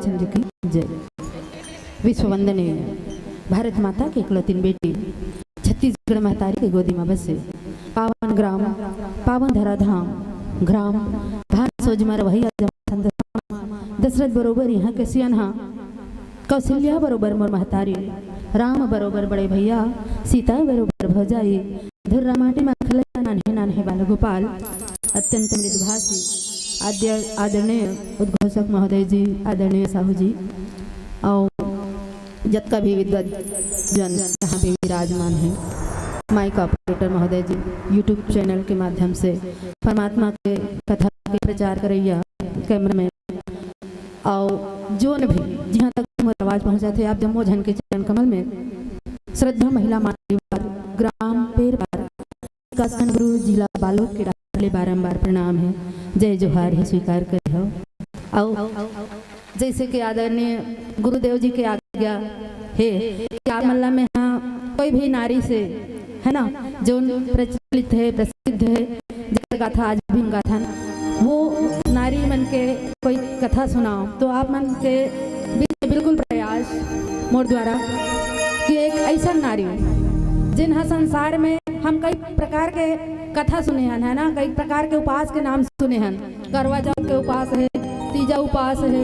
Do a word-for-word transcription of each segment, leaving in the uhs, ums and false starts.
रामचंद्र की जय। विश्व वंदनीय भारत माता के इकलौतिन बेटी, छत्तीसगढ़ महतारी के गोदी में बसे, पावन ग्राम, पावन धराधाम, ग्राम भान सोजमा रवैया जम्मो संत धाम। दशरथ बरोबर यहाँ के सियनहा, कौशल्या बरोबर मोर महतारी, राम बरोबर बड़े भैया, सीता बरोबर भौजाई, धुर्रा माटी मा खेलैया नान्हे नान्हे बाल गोपाल, अत्यंत मृदुभाषी आद्य-, आदरणीय उद्घोषक महोदय जी, आदरणीय साहू जी, और जतका भी विद्वत जन यहाँ पे विराजमान है, माइक ऑपरेटर महोदय जी, YouTube चैनल के माध्यम से परमात्मा के कथा के प्रचार करैया कैमरामैन, और जोन भी जहाँ तक मोर आवाज पहुँचा थे, आप जम्मो झन के चरण कमल में श्रद्धा महिला मातृवार ग्राम पेरवार विकासखंड गुरु जिला बालोद के डाहर ले बारंबार प्रणाम है। जय जोहार है, स्वीकार करे हो। अउ जैसे कि आदरणीय गुरुदेव जी के आज्ञा है कि आप मन ला मैं हाँ कोई भी नारी से, है ना, जोन प्रचलित है, प्रसिद्ध है, जेकर गाथा आज भी हम गाथन, वो नारी मन के कोई कथा सुनाओ, तो आप मन के बीच में बिल्कुल प्रयास मोर द्वारा कि एक ऐसा नारी जिन हा संसार में हम कई प्रकार के कथा सुने हन, है ना, कई प्रकार के उपास के नाम सुने हन, करवा चौथ के उपास है, तीजा उपास है,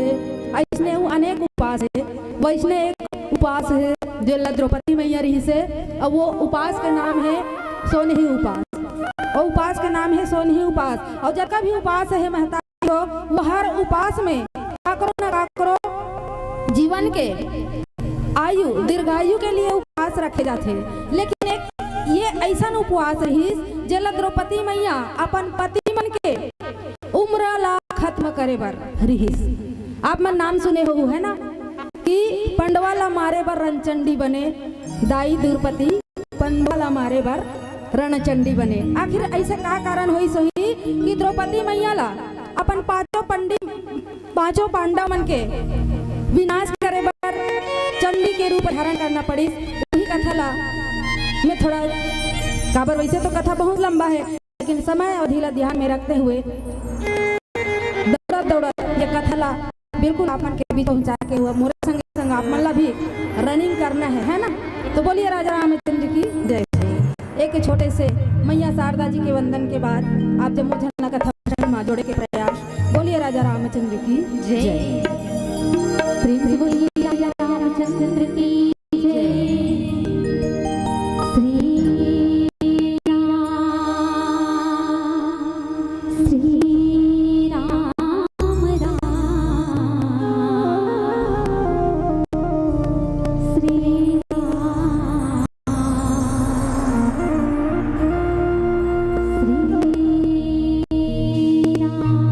ऐसने वो अनेक उपास है। वैसने एक उपास है जो ला द्रौपदी मैया रहिसे, और वो उपास के नाम है सोनही उपास। और उपास के नाम है सोनही उपास। और जतका भी उपास है महतारी लोग, वो हर उपास में काकरो न काकरो जीवन के आयु, दीर्घायु के लिए उपास रखे जाथे। लेकिन एक ये ऐसन उपवास रहिस जेला द्रौपदी मैया अपन पति मन के उम्र ला खत्म करे बर रिहिस। आप मन नाम सुने हो, है ना, कि पंडवा ला मारे बर रणचंडी बने, दाई द्रौपदी पंडवा ला मारे बर रणचंडी बने। आखिर ऐसा का कारण होइस होही कि द्रौपदी मैया ला अपन पांचों पंडी, पांचों पांडव मन के विनाश करे बर चंडी के रूप धारण करना पड़िस? वही कथा ला मैं थोड़ा, काबर वैसे तो कथा बहुत लंबा है, लेकिन समय अवधि ला ध्यान में रखते हुए दौड़त दौड़त ये कथा ला बिल्कुल आप मन के बीच पहुंचाए के हुआ, मोरे संग संग आप मन ला भी रनिंग करना है, है ना? तो बोलिए राजा रामचंद्र की जय। एक छोटे से मैया शारदा जी के वंदन के बाद आप जम्मो झन ला कथा मा जोड़े के प्रयास। बोलिए राजा रामचंद्र की जय। प्रेम से बोलिए राजा रामचंद्र की जय। श्री राम, श्री राम, राम श्री राम, श्री राम।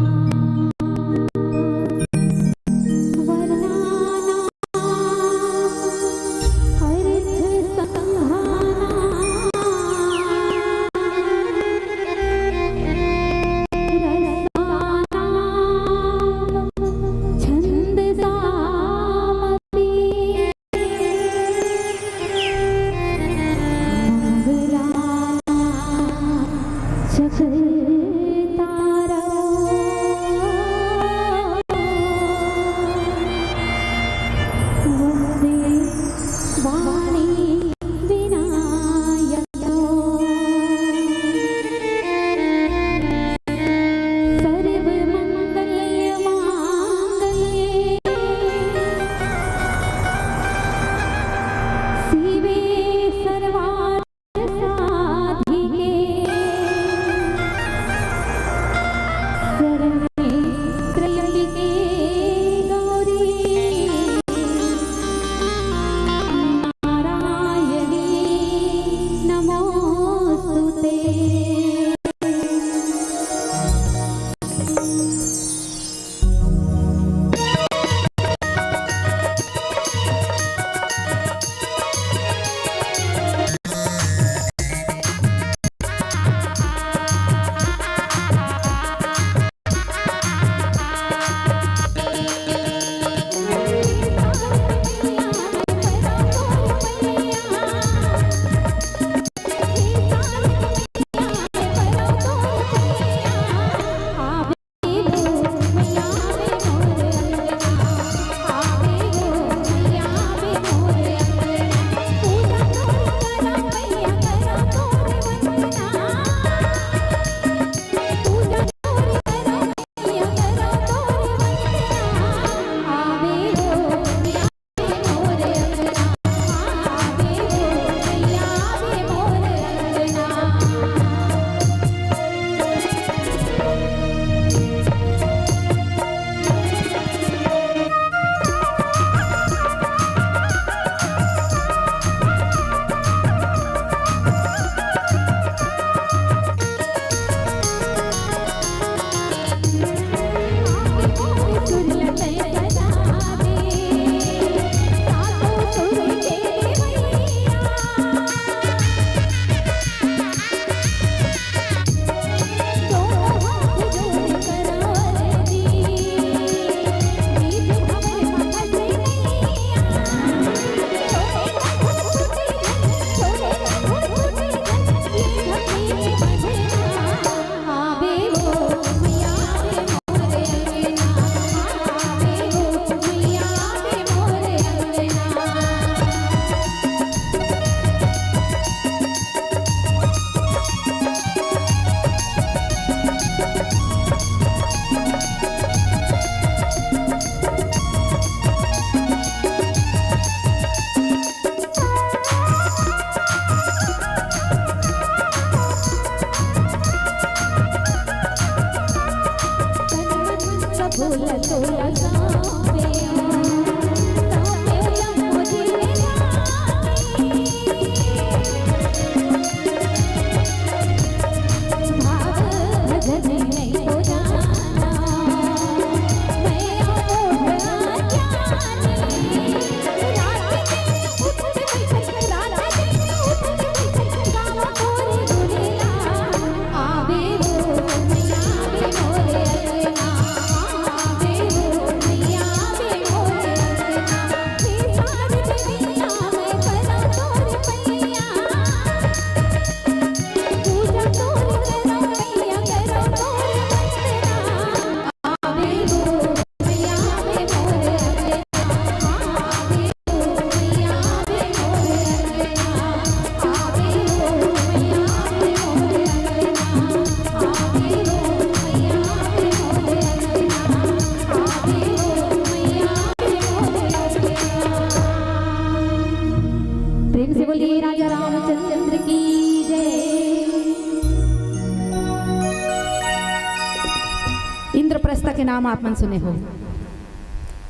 नाम आप मन सुने हो।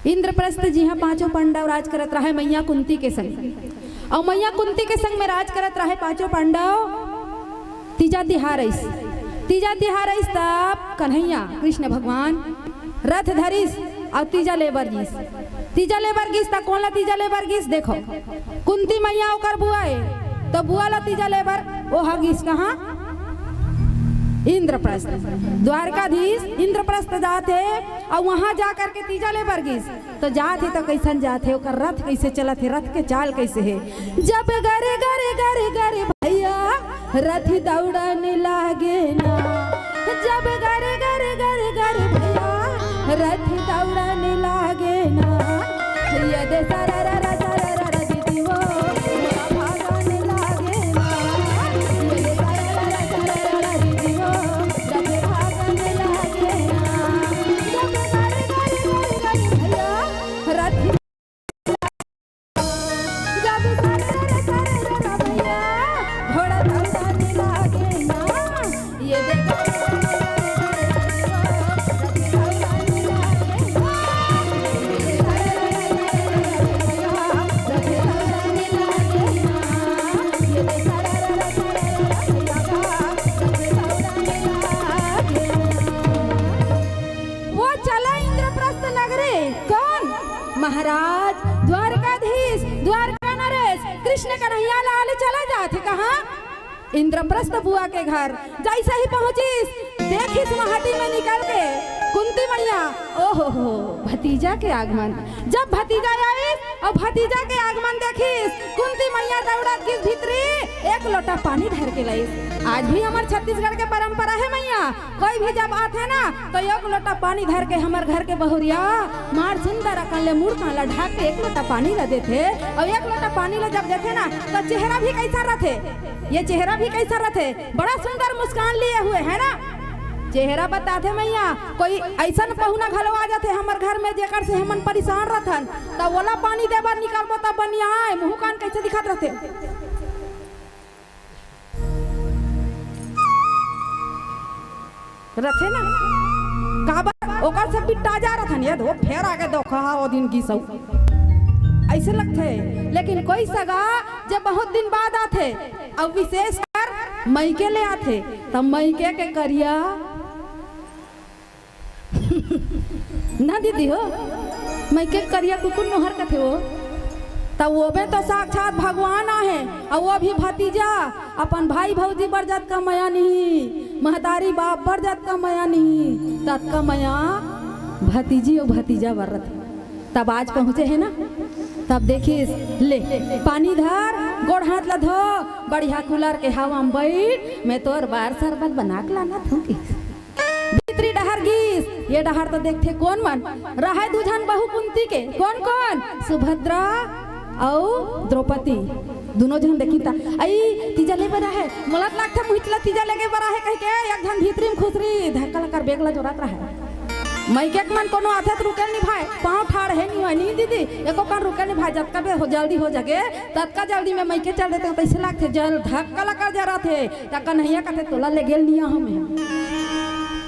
इंद्रप्रस्थ जिहाँ पांचों पांडव राज करत रहे मैया कुंती के संग, अउ मैया कुंती के संग में राज करत रहे पांचों पांडव तीजा तिहार अइस। तीजा तिहार अइस तब कन्हैया कृष्ण भगवान रथ धरिस अउ तीजा ले बर गिस। तीजा ले बर गिस त कोन ला तीजा ले बर गिस? देखो, कुंती मैया ओकर बुआ ए, त बुआ ला तीजा ले बर ओहा गिस कहाँ? इंद्रप्रस्थ। द्वारकाधीश इंद्रप्रस्थ जात हे अउ वहां जा करके तीजा ले बर गिस। त जात हे त कइसन जात हे, ओकर रथ कइसे चलत हे, रथ के चाल कइसे हे? जब गर गर गर गर भैया रथ दौड़न लागे ना, जब गर गर गर गर भैया रथ दौड़न लागे ना, ये दे सारा रा रा सारा रा रा दीदी हो, भागन लागे ना, ये दे सारा रा रा सारा रा रा दीदी हो, रथ भागन लागे ना, जब गर गर गर गर भैया रथ जब सर सर सर भैया घोड़ा दौड़न लागे ना, ये देखो वो चला इंद्रप्रस्थ नगरी। कौन? महाराज द्वारकाधीश, द्वारका नरेश, कृष्ण कन्हैया लाल चला जात हे कहाँ? इंद्रप्रस्थ बुआ के घर। जैसे ही पहुंचिस, देखिस महटी में निकल के कुंती मैया, ओहो हो, भतीजा के आगमन। जब भतीजा आइस अउ भतीजा के आगमन देखिस, कुंती मैया दौड़त गिस भीतरी, एक लोटा पानी धर के लाइस। आज भी हमर छत्तीसगढ़ के परंपरा हे मैया, कोई भी जब आथे ना, त एक लोटा पानी धर के हमर घर के बहुरिया मार सुंदर अकन ले मुड़ कान ला ढाक के एक लोटा पानी ला देथे। अउ एक लोटा पानी ला जब देथे ना, त चेहरा भी कइसा रथे, ये चेहरा भी कइसा रथे, बड़ा सुंदर मुस्कान लिए हुए है ना। चेहरा बताथे मैया, कोई अइसन पहुना घलो आ जाथे हमर घर में, जेकर से हमन परेशान रथन, त ओला पानी दे बर निकलबो, त बनियाए मुंह कान कइसे दिखत रथे। रथे ना, काबर ओकर से पिट्टा जा रथन, ये दो फेर आगे धोखा हा, ओ दिन गिसऊ। अइसे लगथे, लेकिन कोई सगा जब बहुत दिन बाद आथे, अउ विशेषकर मइके ले आथे, त मइके के करिया ना दीदी हो, मइके करिया कुकुर नोहर कथे हो, त ओबे तो साक्षात भगवान आहे, अउ वो भी भतीजा, अपन भाई भौजी बर जतका मया नहीं, महतारी बाप बर जतका मया नहीं, ततका मया भतीजी अउ भतीजा बर रथे। तब आज पहुंचे हे ना, तब देखिस, ले पानी धर, गोड़ हाथ ला धो, बढ़िया कूलर के हवा में बैठ, मैं तोर बर शरबत बना के लानत हूं कि। भीतरी डहर गिस, ये डहर तो देखथे कोन मन, रहय दू झन बहू कुंती के, कोन कोन? सुभद्रा अउ द्रौपदी, दुनों झन देखिन त, "अई, तीजा ले बर आहे, मोला त लागथे मुहित ला तीजा लेगे बर आहे," कहिके एक झन भीतरी में खुसरी, धक्का लकर बेग ला जोरत रहय। मइके के मन कोनो आथे त रुके ल नि भाय, पाँव ठाढ़ हे नि होय, "नहीं दीदी, एको कन रुके ल नि भाय, जतका बे हो, जल्दी हो जागे, ततका जल्दी में मइके चल देते," तइसे लागथे, जल धक्का लकर जरत हे। त कन्हैया कथे, "तोला ले गेल निया हमें,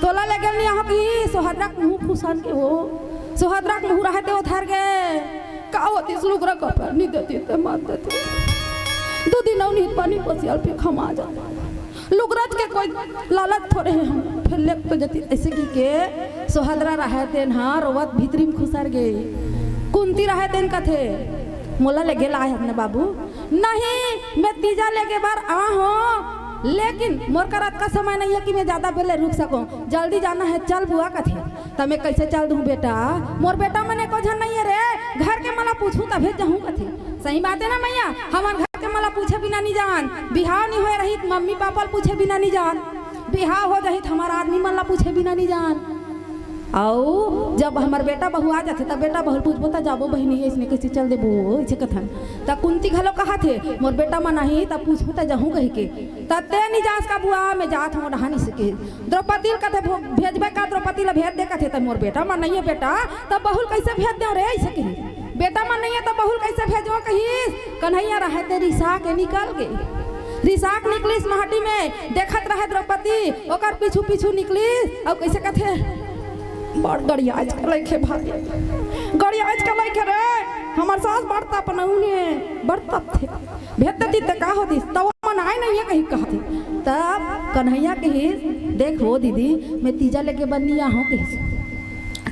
तोला ले गेल निया हम," कि सोहदरा के मुंह फुसन के हो, सोहदरा के मुंह रहते ओ धर गे, का होतिस लुगरा कपड़ा नहीं देती त मार देती, दू दिन अउ नहीं पानी पसियाल पे खमा जाते, लुगरच के कोई लालच थोड़े हे हम, फेर ले तो जती अइसे कि के सोहदरा रहय तेन हा रोवत भीतरी में खुसर गे। कुंती रहय तेन कथे, "मोला लेगे लाय हन न बाबू?" "नहीं, मैं तीजा लेगे बर आ हों, लेकिन मोर करा अतका समय नहीं है कि मैं ज्यादा बेले रुक सकों, जल्दी जाना है, चल बुआ," कथे। "त मैं कइसे चल दूं बेटा, मोर बेटा मन एको झन नहीं है रे, घर के मन ला पूछूं तभे जाहूं," कथे। सही बात है ना मैया, हमन घर के मन ला पूछे बिना नहीं जान, बिहाव नहीं होय रही त मम्मी पापा ला पूछे बिना नहीं जान, बिहाव हो जाही त हमर आदमी मन ला पूछे बिना नहीं जान। अउ जब हमर बेटा बहू आ जाथे, त बेटा बहू ल पूछबो, "त जाबो बहिनी, अइसने कइसे चल देबो?" अइसे कथन। त कुंती घलो कहत हे, "मोर बेटा मन आही, त पूछहूं, त जाहूं," कहिके। "त तें नि जास का बुआ, मैं जात हूं डहान," अइसे कहे। द्रौपदी ल कथे, "भो-, भेजबे का द्रौपदी ल?" "भेज दे," कथे। "त मोर बेटा मन नइये बेटा, त बहू ल कइसे भेज देंव रे?" अइसे कहे। "बेटा मन नइये, त बहू ल कइसे भेजों?" कहिस। कन्हैया रहय ते रिसा के निकल गे। रिसा के निकलिस महटी में, देखत रहय द्रौपदी, ओकर पीछू पीछू निकलिस, अउ कइसे कथे, बड़ गड़ियाज के लइके भाई, गड़ियाज के लइके रे, हमर सास बड़ तपनउन हे, बड़ तपथे। भेज देती त का होतिस, तव मन आए नहीं है कहीं कहती। तब कन्हैया कहिस, "देख हो दीदी, मैं तीजा लेके बन्नी आहूं," कहिस।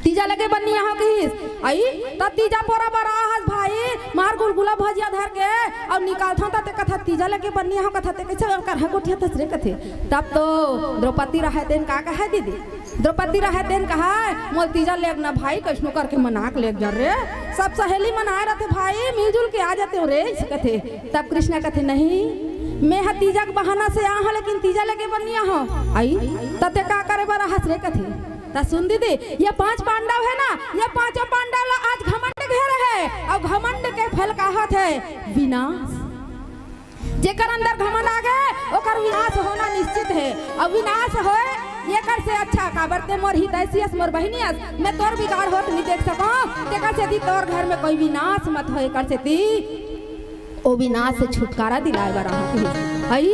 "तीजा लेके बन्नी आहूं," कहिस। अई, त तीजा पोरा बरा हस भाई, मार गुलगुला भजिया धर के, अउ निकालथंव त ते कथा, "तीजा लेके बन्नी आहूं," कथा, "ते कइसे ओकर ह गोठियाथस रे?" कथे। तब तो द्रौपदी रहय तेन का कहय दीदी? द्रौपदी रहय तेन कहय, "मोला तीजा लेग ना भाई, कइसनो करके मना के लेग जा रे। सब सहेली मन आए रथे भाई, मिलजुल के आ जातेंव रे," अइसे कथे। तब कृष्णा कथे, "नहीं, मैं ह तीजा के बहाना से आहूं, लेकिन तीजा लेके बन्नी आहूं।" अई, "त ते का करे बर आहस रे?" कथे। त सुन दीदी, ये पांच पांडव हे ना, ये पांचों पांडव ला आज घमंड घेरे हे, अउ घमंड के फल का होथे? विनाश। जेकर अंदर घमंड आ गे, ओकर विनाश होना निश्चित हे। अउ विनाश होय, एकर से अच्छा काबर ते मोर हितैषी अस, मोर बहिनी अस, मैं तोर बिगाड़ होत नहीं देख सकंव। तेकर सेती तोर घर में कोई विनाश मत होय, एकर सेती ओ विनाश से छुटकारा दिलाय बर आहूं कहिस। अई,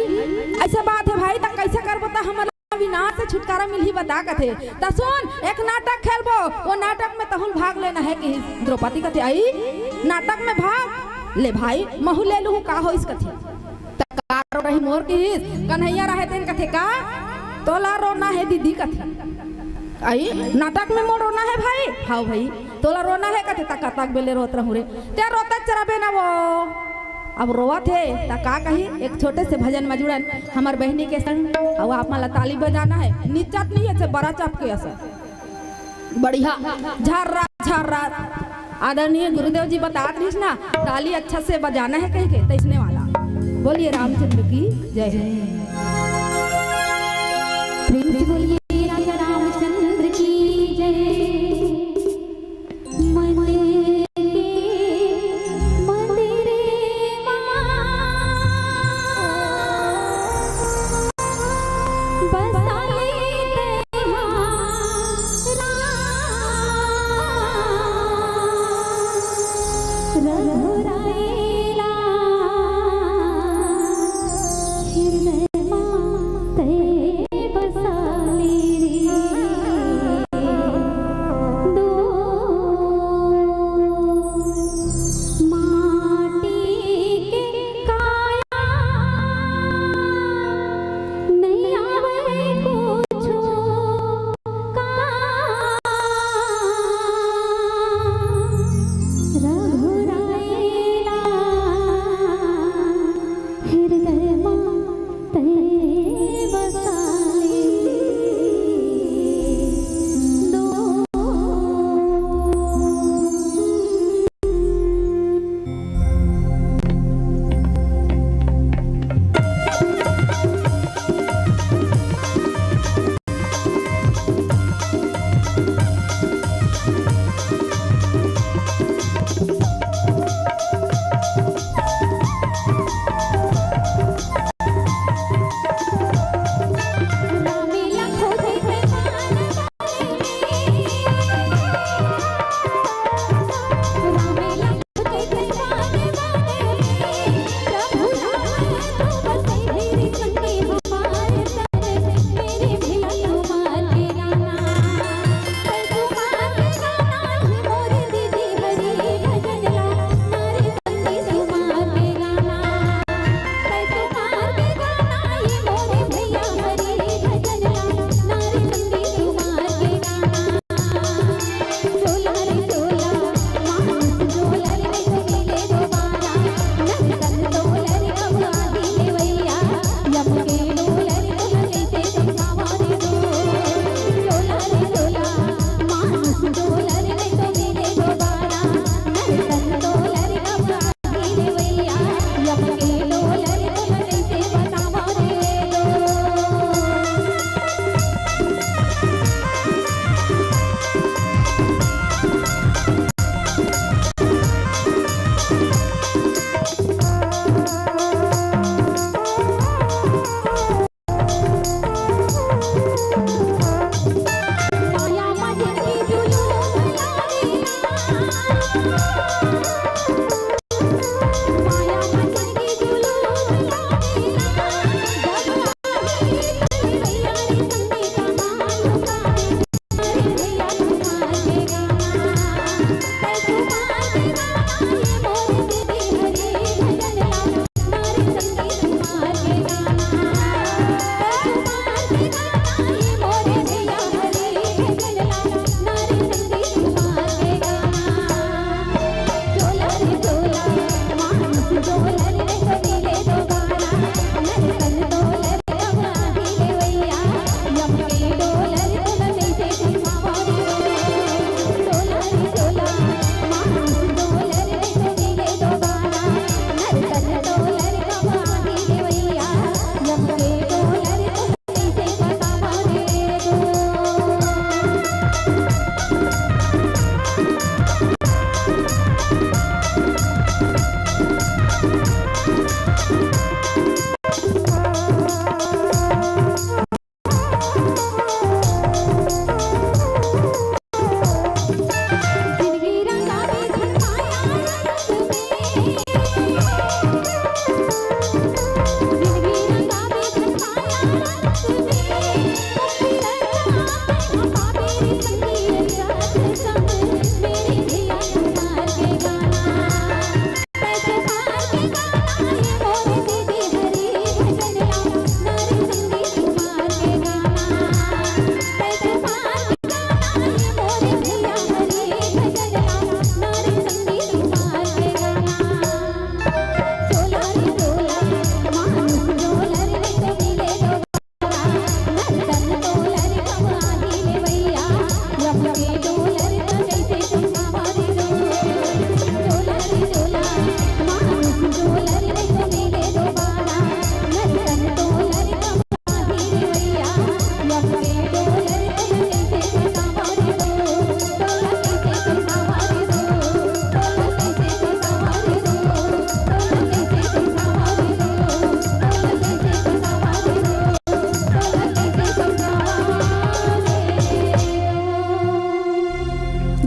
अइसे बात हे भाई, त कइसे करबो त हमर विनाश से छुटकारा मिलही बता कथे। त सुन, एक नाटक खेलबो, ओ नाटक में तहूं ल भाग लेना हे कहिस। द्रौपदी कथे, "अई, नाटक में भाग ले भाई, महूं ले लूहूं, का होइस?" कथे। त का रो रही मोर कहिस, कन्हैया रहय तेन कथे, "का तोला रोना हे दीदी?" कथे। "अई, नाटक में मोर रोना हे भाई?" "हव भाई।" "तोला रोना हे?" कथे, "त कतक बेले रोत रहूं रे।" "ते रोतच रबे ना वो।" अब रोवत हे, त का कही, एक छोटे से भजन म जुड़न, हमर बहिनी के संग, अउ आप मन ला ताली बजाना हे, निचत नहीं हे, से बरा चपके असन। बढ़िया, झर्रा, झर्रा। आदरणीय गुरुदेव जी बतात रहिस ना, ताली अच्छा से बजाना हे कहिके, तइसने वाला। बोलिए रामचंद्र की जय। प्रेम से बोलिए राजा रामचंद्र की जय। मन के मंदिर मा बसा ले तेहा राम। रघुराई ला हृदय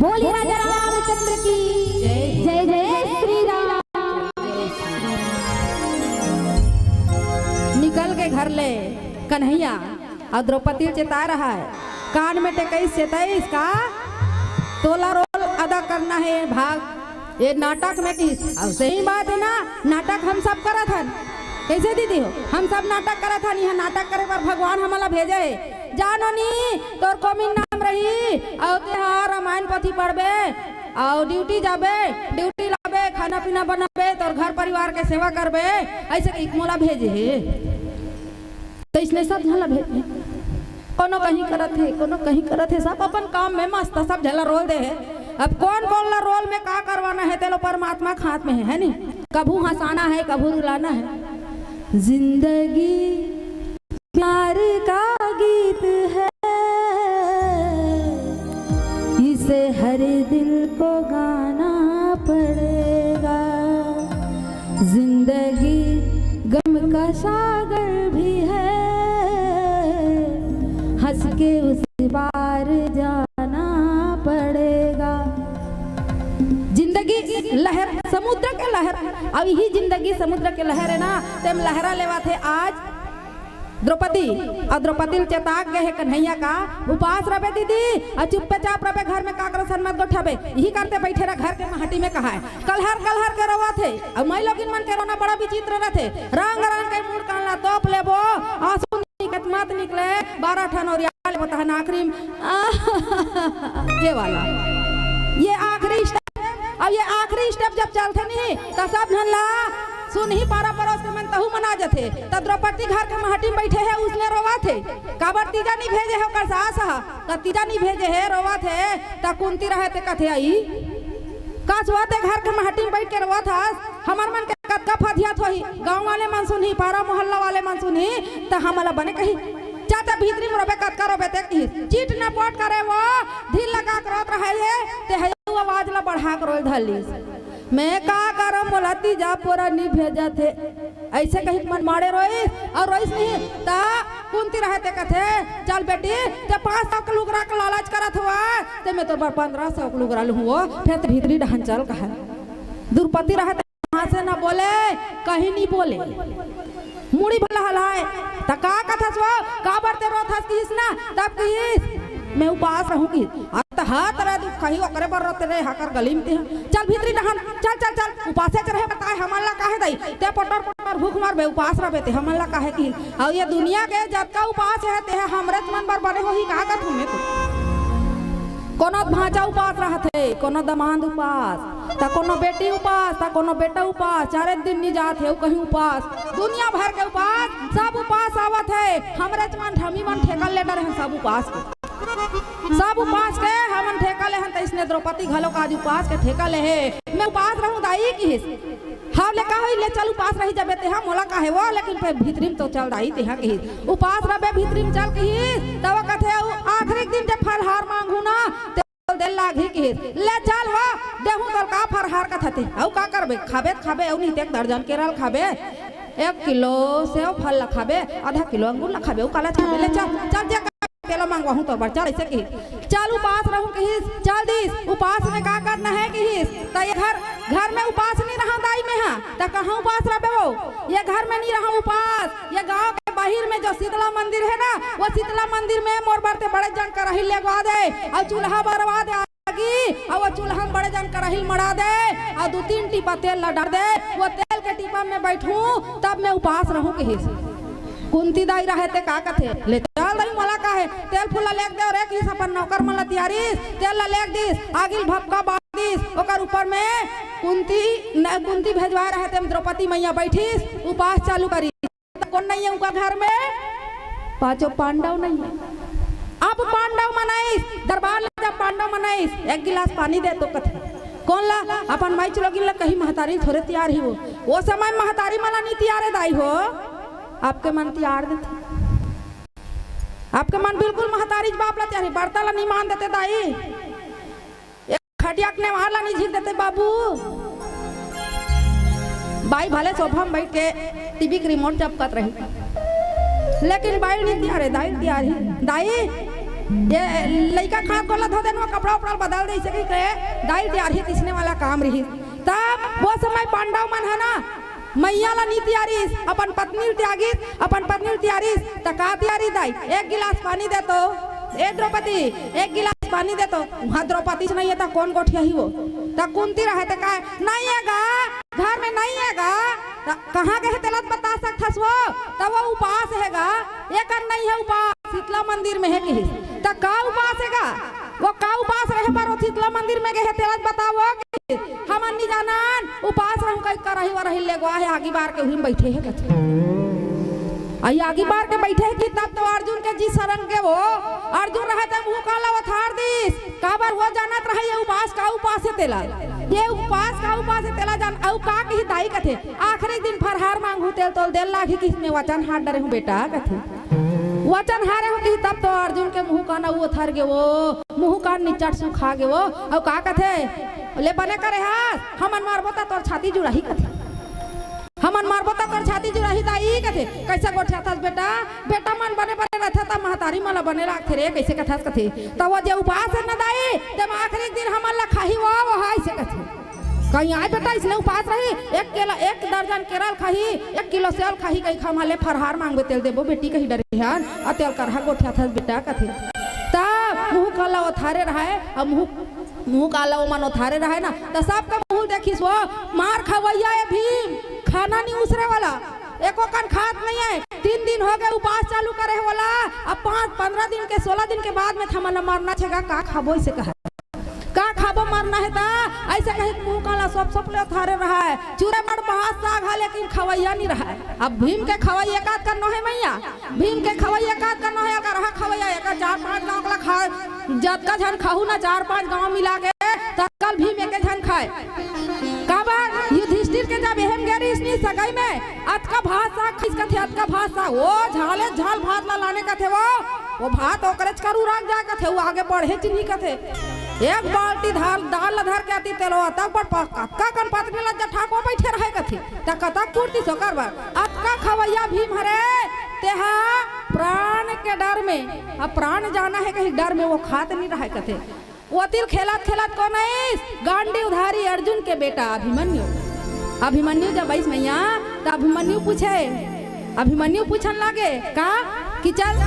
बोलिए राजा रामचंद्र की जय। जय जय श्री राम। निकल के घर ले कन्हैया अउ द्रौपदी ल चेता रहा है, कान में टेकईस चेतईस का तोला रोल अदा करना है भाग ये नाटक में किस। अउ सही बात है ना, नाटक हम सब करत हन। कैसे दीदी हो, हम सब नाटक करत हन, इहाँ नाटक करे बर भगवान हमला भेजे है। जा नोनी, तोर कोमिन नाम रही, अउ तेहा रामायण पोथी पढ़बे, अउ ड्यूटी जाबे, ड्यूटी लाबे, खाना पीना बनाबे, तोर घर परिवार के सेवा करबे, ऐसे कहिके मोला भेजे हे। त इसने सब झन ला भेजे। कोनो कहीं करत हे, कोनो कहीं करत हे, सब अपन काम में मस्त, सब झन ला रोल दे हे। अब कोन कोन ला रोल में का करवाना हे, तेलो परमात्मा के हाथ में हे, है नी? कभू हंसाना हे, कभू रुलाना हे। जिंदगी प्यार का गीत है, इसे हर दिल को गाना पड़ेगा। जिंदगी गम का सागर भी है, हंस के उस पार जाना पड़ेगा। जिंदगी लहर, समुद्र के लहर, अउ इही जिंदगी समुद्र के लहर हे ना, तेम लहरा लेवाथे आज द्रौपदी। अउ द्रौपदी ल चेता गे हे कन्हैया का, उपास रबे दीदी, अउ चुप्पे चाप रबे घर में, काकरो सन मत गोठाबे, इही करते बइठे रह घर के महटी में कहाय। कलहर कलहर के रोवत हे, अउ माई लोगिन मन के रोना बड़ा विचित्र रथे। रंग रंग के मुड़ कान ला तोप लेबो, आंसू निकलत मत निकले, बारह ठन ओरिया लेबो, तहन आखिरी में ये वाला, ये आखिरी step। अब ये आखिरी step जब चलथे नहीं, त सब झन ला सुनही पारा परोस के मन तहू मना जथे। त द्रौपदी घर के महटी में बइठे हे, उसने रोवत हे, काबर तीजा नहीं भेजे हे ओकर सास ह, त तीजा नहीं भेजे हे, रोवत हे। त कुंती रहे ते कथे आई, का सोते घर के महटी में बइठ के रोवत हस? हमर मन के कतका फदियत होही, गांव वाले मन सुनही, पारा मोहल्ला वाले मन सुनही, त हमला बने कही, "जा त भीतरी में रोबे, कतका रोबे ते," कहिस। चिट नपोट करे वो, धीर लगा के रोत रहे हे, ते हे वो आवाज ला बढ़ा के रोए धर लिस। "मैं का करम, मोला तीजा पोरा नी भेजत हे।" ऐसे कही मन माड़े रोइस, अउ रोइस नहीं, त कुंती रहे ते कथे, "चल बेटी, ते पाँच सौ के लुगरा के लालच करत हवा, ते मैं तोर बर पन्द्रह सौ के लुगरा लूहूं, फेर ते भीतरी डहन चल," कहे। द्रौपदी रहे ते हाथ से ना बोले, कहीं नहीं बोले। मुड़ी भला हलाए, "त का कथस वो? काबर ते रोथस?" किहिस ना, तब किहिस, "मैं उपास रहूं," किहिस। अब त हाथ रे दुख कही ओकरे बर रते रे हाकर गली में ते। चल भीतरी डहन, चल, चल, चल, उपासे च रहे बताए, हमन ला काहे दाई? ते पोटर पोटर भूख मरबे, उपास रबे ते, हमन ला काहे की? अउ ये दुनिया के जतका उपास हे, ते ह हमरेच मन बर बने होही, का कथूं मैं तो? कोनो भांचा उपास रहत हे, कोनो दमांद उपास, त कोनो बेटी उपास, त कोनो बेटा उपास, चारे दिन नी जात हे, कहीं उपास, दुनिया भर के उपास, सब उपास आवत हे, हमरेच मन, हमी मन ठेका ले डरे हन सब उपास के। सब उपास के हमन ठेका ले हन, त इसने द्रौपदी घलो का आज उपास के ठेका ले हे। मैं उपास रहूं दाई किहिस। हाव ले का होई, ले चल उपास रही जबे तेहा, मोला काहे वो, लेकिन फेर भीतरी में तो चल दाई तेहा किहिस। उपास रबे भीतरी में चल किहिस, तब कथे अउ आखिरी दिन जब फलहार मांगहूं ना, ते देल लागही किहिस। ले चल वो, देहूं तोल का फलहार कथते। अउ का करबे, खाबे त खाबे, अउ नहीं ते एक दर्जन केरा ल खाबे, एक किलो सेव फल ल खाबे, आधा किलो अंगूर ल खाबे, अउ काला खाबे, ले चल, चल जे तेला मंगवाहूं तोर बर, चल अइसे किहिस। चल उपास रहूं किहिस, चल दिस, उपास में का करना हे किहिस। त ये घर, घर में उपास नी रहंव दाई मेहा, त कहां उपास रबे वो? ये घर में नी रहंव उपास, ये गांव के बाहिर में जो शीतला मंदिर हे ना, वो शीतला मंदिर में मोर बर ते बड़े जन करही लेगवा दे, अउ चूल्हा बरवा दे आगी, अउ वो चूल्हा में बड़े जन करही मड़ा दे, अउ दू तीन टीपा तेल ला डार दे, वो तेल के टीपा में बैठहूं, तब मैं उपास रहूं किहिस। कुंती दाई रहे ते का कथे, ले चल दाई, मोला काहे, तेल फूल ला लेग दे, अउ एक हिस अपन नौकर मन ला तियारिस, तेल ला लेग दिस, आगी ल भपका बार दिस, ओकर ऊपर में कुंती न, कुंती भेजवाए रहे ते द्रौपदी मैया बैठिस, उपास चालू करिस। कोन नइ हे उंकर घर में? पांचों पांडव नइ हे। अब पांडव मन आइस, दरबार ले जब पांडव मन आइस, एक गिलास पानी दे तो कथे। कोन ला? अपन माई चुलोगिन ला कही, महतारी थोरे तियारही वो। वो समय महतारी मन ला नी तियारे दाई हो, आपके मन तियार देथे। आपके मन बिल्कुल महतारी बाप ला तियारही, बरता ला नी मान देते दाई। एक खटिया के नेवार ला नी झीक देते बाबू। बाई भले सोफा में बैठ के टीवी के रिमोट चपकत रही, लेकिन बाई नी तियारे, दाई तियारही। दाई, ये लइका खात गोला धो देन, वो कपड़ा उपड़ा बदल दे, इसे कही के दाई तियारही, किसने वाला काम रही। तब वो समय पांडव मन हे ना, मैया ला नी तियारिस, अपन पत्नी ल तियागिस, अपन पत्नी ल तियारिस, त का तियारी दाई? एक गिलास पानी दे तो, ए द्रौपदी, एक गिलास पानी दे तो। उहां द्रौपदी च नइ हे, त कोन गोठियाही वो? त कुंती रहे, त काय, नइ हे गा, घर में नइ हे गा, त कहां गे हे तेला त बता सकथस वो? त वो उपास हे गा, एकर नइ हे उपास, शीतला मंदिर में हे किहिस। त का उपास हे गा? वो का उपास रहे बर वो शीतला मंदिर में गे हे, तेला त बताओ किहिस। हमन नी जानन, उपास रहूं कहि करही वरही लेगवा हे, आगी बार के उही में बैठे हे कथे। अई आगी बार के बैठे हे कि तब तो अर्जुन के जी सरंग गे वो, अर्जुन रहे त मुंह काला ओथार दिस, काबर वो जानत रहे ये उपास का उपास हे तेला, ये उपास का उपास हे तेला जान, अउ का किही दाई कथे, आखिरी दिन फरहार मांगहूं तेल तोल देल लागही किहिस, मैं वचन हार डरे हूं बेटा कथे। वचन हारे हूं किहिस तब तो अर्जुन के मुंह कान अउ ओथर गे वो, मुंह कान निचट सुखा गे वो। अउ का कथे, ले बने करे हस, हमन मारबो त तोर छाती जुड़ाही कथे। हमन मारबो त तोर छाती जुड़ाही दाई कथे। कइसे गोठियाथस बेटा? बेटा मन बने बने रथे त महतारी मन ला बने लागथे रे, कइसे कथस कथे। त वो जे उपास हे न दाई, ते म आखिरी दिन हमन ला खाही वो, वो हा अइसे कथे। कहीं आय बेटा, इसने उपास रही, एक केला, एक दर्जन केरा ल खाही, एक किलो सेव ल खाही, कही खा, माले फरहार मांगबे तेल देबो बेटी कही डरे हन, अ तेल करहा गोठियाथस बेटा कथे। त मुंह काला ओथारे रहाय, अ मुंह, मुंह काला ओमन ओथारे रहाय ना, त सबके मुंह देखिस वो, मार खवैया ए भीम, खाना नी उसरे वाला, एको कन खात नइ हे, तीन दिन हो गे उपास चालू करे हे वाला, अब पाँच, पन्द्रह दिन के, सोलह दिन के बाद में त हमन ला मरना छेगा, का खाबो अइसे कहा। का खाबो मरना हे त, अइसे कही मुंह काला सोप सोप ले ओथारे रहाय। चूरे मड़ भात साग हा, लेकिन खवैया नी रहाय। अब भीम के खवैया एकाध कन नोहे मैया, भीम के खवैया एकाध कन नोहे, अगर हा खवैया एक चार पांच गांव ला खा, जतका झन खाहू ना चार पांच गांव मिला के, त कल भीम एके झन खाय। काबर युधिष्ठिर के जब एहम गे रिहिस नी सगाई में, अतका भात साग खिस कथे, अतका भात साग, ओ झाले झाल भात ला लाने कथे वो, वो भात ओकरेच करू राख जाय कथे, वो आगे बढ़े चिन्ही कथे। एक बाल्टी धाल, दाल ला धर के आती तेलो, अतक बड़ प-, अतका कन पतली ला जठा को बैठे रहे कथे, त कतक पूर्ति सोकर बर, अतका खवैया भीम हरे, तेहा प्राण के डर में, अब प्राण जाना हे कही डर में वो खात नी रहे कथे। ओतिर खेलत खेलत कोन आइस? गांडीवधारी अर्जुन के बेटा अभिमन्यु। अभिमन्यु जब आइस मैया, त अभिमन्यु पूछे, अभिमन्यु पूछन लागे का कि चल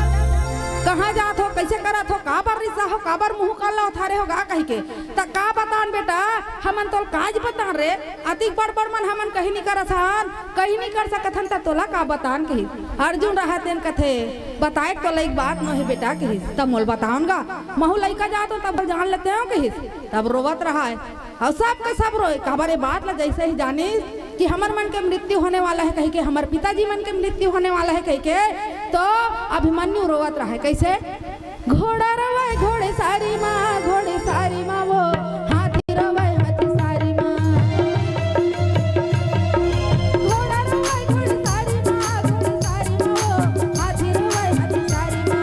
कहाँ जात हो, कइसे करत हो, काबर रिसा हो, काबर मुँह काला उठारे हो गा कहिके। त का बतान बेटा, हमन तोल काज बतान रे, अतिक बड़ बड़ मन हमन कहीं नहीं करत हन, कहीं नहीं कर सकत हन, त तोला का बतान कहिस। अर्जुन रहा तेन कथे, बताए के तो लइक बात नोहे बेटा कहिस, तब मोल बतान गा, महू लइका जात हो तब जान लेते हो कहिस। तब रोवत रहा है, अउ सब के सब रोए, काबर ए बात ला जइसे ही जानिस कि हमर मन के मृत्यु होने वाला है कहिके, हमर पिताजी मन के मृत्यु होने वाला है कहिके, तो अभिमन्यु रोवत रहे। कइसे? घोड़ा रोवे घोड़े सारी माँ, घोड़े सारी माँ वो, हाथी रोवे हाथी सारी माँ। घोड़ा रोवे घोड़े सारी माँ, घोड़े सारी माँ वो, हाथी रोवे हाथी सारी माँ।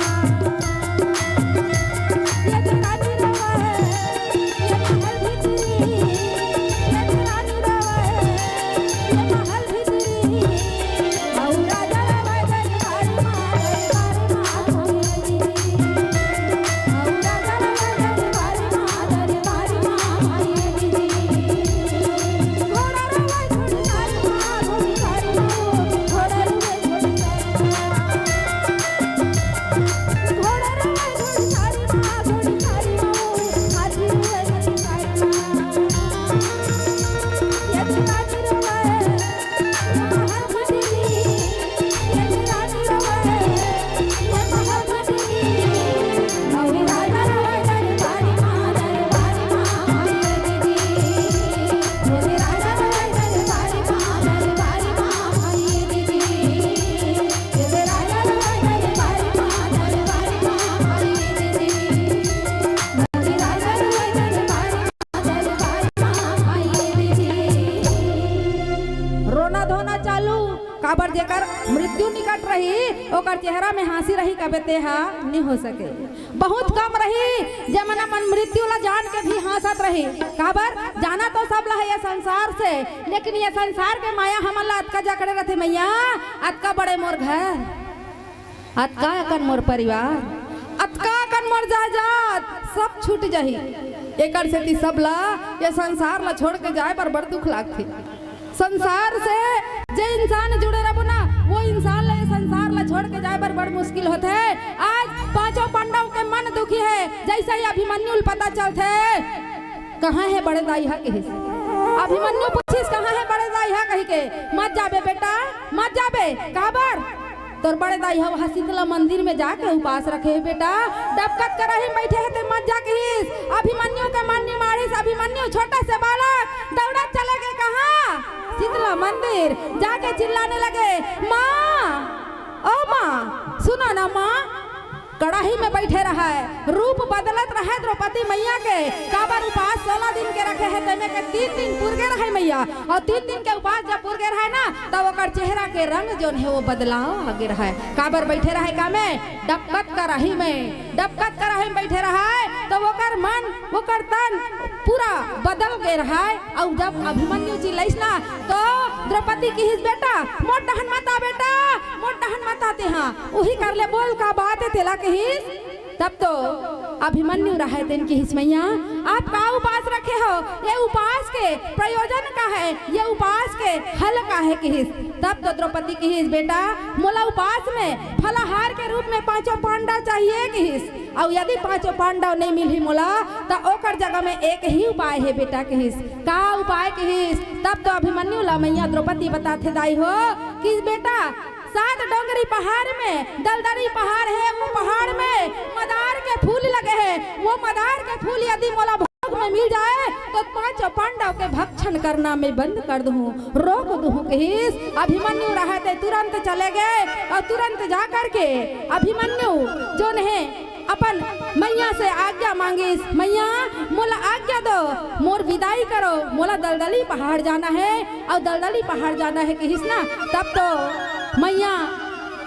ये जनानी रोवे, ये महल भीतरी, ये जनानी रोवे, ये महल भीतरी। रोना धोना चालू, काबर जेकर मृत्यु निकट रही, ओकर चेहरा में हाँसी रही, कबे तेहा नहीं हो सके। बहुत कम रही, जेमन अपन मृत्यु ला जान के भी हाँसत रही। काबर? जाना तो सब ला है ये संसार से, लेकिन ये संसार के माया हमन ला अतका जकड़े रथे मैया, अतका बड़े मोर घर, अतका अकन मोर परिवार, अतका अकन मोर जायदाद, सब छूट जाही। एकर सेती सब ला ये संसार ला छोड़ के जाए बर बड़ दुख लागथे। संसार से जे इंसान जुड़े रहिबो ना, वो इंसान ला ये संसार ला छोड़ के जाए बर बड़ मुश्किल होथे। आज पांचों पांडव के मन दुखी है, जइसे ही अभिमन्यु ल पता चलथे, "कहाँ है बड़े दाई हा?" कहिस। अभिमन्यु पूछिस, "कहाँ है बड़े दाई हा?" कहिके, "मत जाबे बेटा, मत जाबे।" "काबर?" "तोर बड़े दाई हा वहाँ शीतला मंदिर में जाके उपास रखे हे बेटा, डबकत कराही में बैठे हे, ते मत जा," कहिस। अभिमन्यु के मन निमारिस। अभिमन्यु छोटा से बालक दौड़त चले गे कहाँ? शीतला मंदिर। जाके चिल्लाने लगे, "माँ, ओ माँ, सुनो ना माँ, कड़ाही में बैठे रहा है, रूप बदलत रहा है द्रौपदी मैया के, काबर उपास सोलह दिन के रखे है, तेमे के तीन दिन पुर गे रहे मैया, अउ तीन दिन के उपास जब पुर गे रहे ना, तब ओकर चेहरा के रंग जोन है वो बदलाव आ गे रहा है। काबर बैठे रहा है का में? डबकत कड़ाही में, डबकत कड़ाही में बैठे रहा है, तो ओकर मन, ओकर तन पूरा बदल गे रहा है।" अउ जब अभिमन्यु चिल्लाइस ना, तो द्रौपदी किहिस, "बेटा, मोर डहन मत आ बेटा, मोर डहन मत आ तेहा।" उही कर ले बोल का बात है तेला किहिस। तब तो अभिमन्यु रहे तेन किहिस, "मैया, आप का उपास रखे हो? ये उपास के प्रयोजन का है? ये उपास के हल का है?" किहिस। तब तो द्रौपदी किहिस, "बेटा, मोला उपास में फलाहार के रूप में पांचों पांडव चाहिए," किहिस। "अउ यदि पांचों पांडव नहीं मिलही मोला, त ओकर जगह में एक ही उपाय हे बेटा," किहिस। "का उपाय?" किहिस। तब तो अभिमन्यु ला मैया द्रौपदी बताथे, दाई हो, कि बेटा, सात डोंगरी पहाड़ में, दलदली पहाड़ है, वो पहाड़ में मदार के फूल लगे हैं, वो मदार के फूल यदि मोला भोग में मिल जाए, तो पांचों पांडव के भक्षण करना मैं बंद कर दूं, रोक दूं, किहिस। अभिमन्यु रहे ते तुरंत चले गे अउ तुरंत जा करके अभिमन्यु जोन है अपन मैया से आज्ञा मांगिस, "मैया, मोला आज्ञा दो, मोर विदाई करो, मोला दलदली पहाड़ जाना है, अउ दलदली पहाड़ जाना है," किहिस ना। तब तो मैया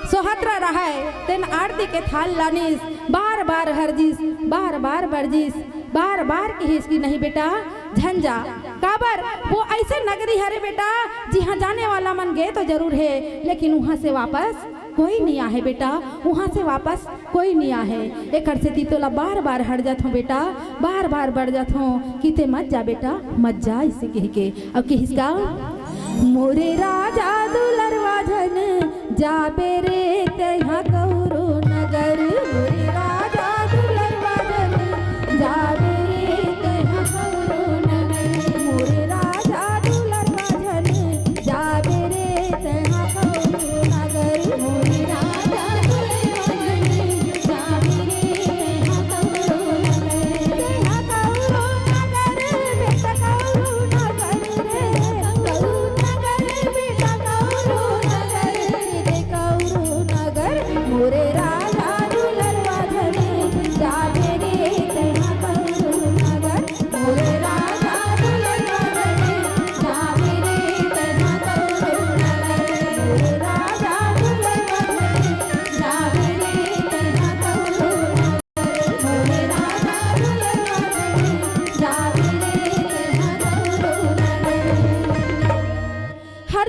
सोहतरा रहे, तेन आरती के थाल लानिस, बार बार हरजिस, बार बार बरजिस, बार बार किहिस कि, "नहीं बेटा, झन जा।" काबर? वो ऐसे नगरी हरे बेटा, जिहाँ जाने वाला मन गे तो जरूर है, लेकिन वहाँ से वापस कोई नहीं आहे बेटा, वहाँ से वापस कोई नहीं आहे। एकर सेती तोला बार बार हर जाथों बेटा, बार बार बर जाथों कि ते मत जा बेटा, मत जा, इसे कह के। अब किहिस का, "मोरे राजा दुलरवा झन जाबे रे तेहा कौरो नगर, मोरे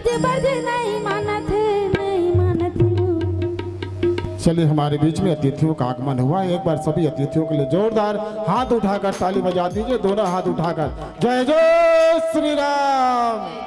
बजे बजे नहीं मानत हे, नहीं मानत हे। चलिए, हमारे बीच में अतिथियों का आगमन हुआ है। एक बार सभी अतिथियों के लिए जोरदार हाथ उठाकर ताली बजा दीजिए, दोनों हाथ उठाकर। जय जय श्री राम।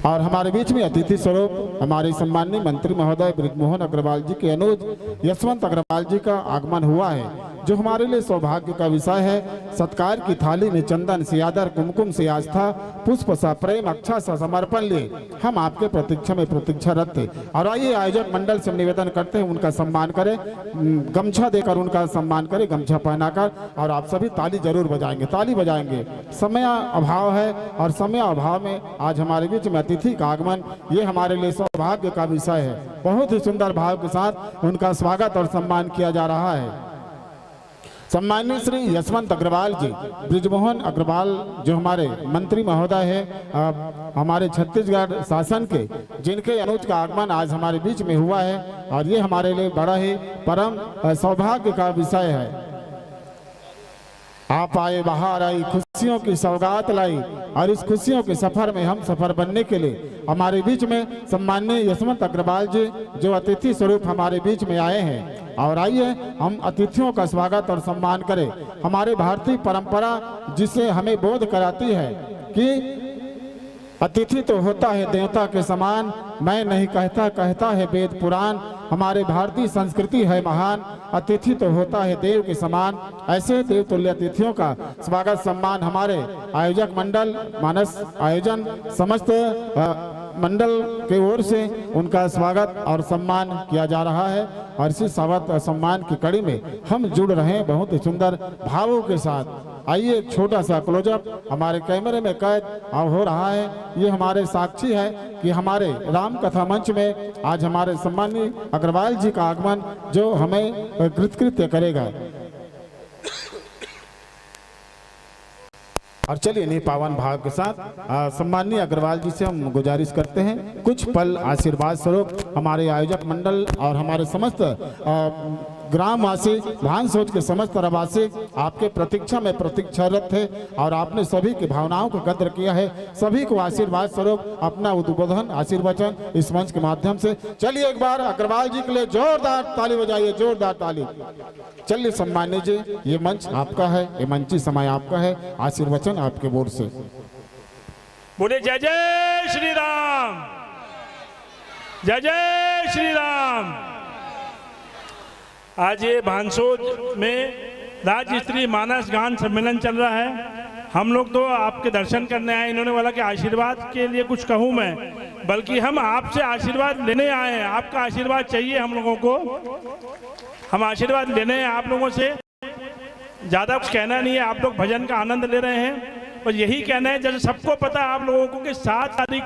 और हमारे बीच में अतिथि स्वरूप हमारे सम्माननीय मंत्री महोदय बृजमोहन अग्रवाल जी के अनुज यशवंत अग्रवाल जी का आगमन हुआ है, जो हमारे लिए सौभाग्य का विषय है। सत्कार की थाली में चंदन से आदर, कुमकुम से आस्था, पुष्प सा प्रेम, अक्षत सा समर्पण लिए हम आपके प्रतीक्षा में प्रतीक्षारत थे। और आइए, आयोजक मंडल से निवेदन करते हैं, उनका सम्मान करें, उम, गमछा देकर उनका सम्मान करें, गमछा पहनाकर। और आप सभी ताली जरूर बजाएंगे, ताली बजाएंगे। समय अभाव है और समय अभाव में आज हमारे बीच में अतिथि का आगमन, ये हमारे लिए सौभाग्य का विषय है। बहुत ही सुंदर भाव के साथ उनका स्वागत और सम्मान किया जा रहा है। सम्माननीय श्री यशवंत अग्रवाल जी, बृजमोहन अग्रवाल, जो हमारे मंत्री महोदय है, अ, हमारे छत्तीसगढ़ शासन के, जिनके अनुज का आगमन आज हमारे बीच में हुआ है और ये हमारे लिए बड़ा ही परम, अ, सौभाग्य का विषय है। आप आए, बाहर आई, खुशियों की सौगात लाई और इस खुशियों के सफर में हम सफर बनने के लिए हमारे बीच में सम्माननीय यशवंत अग्रवाल जी, जो अतिथि स्वरूप हमारे बीच में आए हैं। और आइए, हम अतिथियों का स्वागत और सम्मान करें। हमारे भारतीय परंपरा जिसे हमें बोध कराती है कि अतिथि तो होता है देवता के समान, मैं नहीं कहता, कहता है वेद पुराण। हमारे भारतीय संस्कृति है महान, अतिथि तो होता है देव के समान। ऐसे देवतुल्य अतिथियों का स्वागत सम्मान हमारे आयोजक मंडल, मानस आयोजन, समस्त, अ, मंडल के ओर से उनका स्वागत और सम्मान किया जा रहा है। और इसी स्वागत और सम्मान की कड़ी में हम जुड़ रहे हैं बहुत ही सुंदर भावों के साथ। आइए, एक छोटा सा क्लोजअप हमारे कैमरे में कैद हो रहा है। ये हमारे साक्षी है कि हमारे राम कथा मंच में आज हमारे सम्माननीय अग्रवाल जी का आगमन, जो हमें कृतकृत्य करेगा। और चलिए, इन्हीं पावन भाव के साथ, आ, सम्माननीय अग्रवाल जी से हम गुजारिश करते हैं, कुछ पल आशीर्वाद स्वरूप हमारे आयोजक मंडल और हमारे समस्त, आ, ग्रामवासी, भानसोज के समस्त रहवासी आपके प्रतीक्षा में प्रतीक्षारत थे और आपने सभी की भावनाओं को कद्र किया है। सभी को आशीर्वाद स्वरूप अपना उद्बोधन, आशीर्वचन इस मंच के माध्यम से। चलिए, एक बार अग्रवाल जी के लिए जोरदार ताली बजाइए, जोरदार ताली। चलिए सम्माननीय जी, ये मंच आपका है, ये मंची समय आपका है, आशीर्वचन आपके ओर से। बोले जय जय श्री राम, जय जय श्री राम। आज ये भानसोज में राज्य स्तरीय मानस गान सम्मेलन चल रहा है। हम लोग तो आपके दर्शन करने आए, इन्होंने बोला कि आशीर्वाद के लिए कुछ कहूँ मैं, बल्कि हम आपसे आशीर्वाद लेने आए हैं। आपका आशीर्वाद चाहिए हम लोगों को, हम आशीर्वाद लेने हैं आप लोगों से। ज्यादा कुछ कहना नहीं है, आप लोग भजन का आनंद ले रहे हैं। बस यही कहना है, जैसे सबको पता है आप लोगों को कि सात तारीख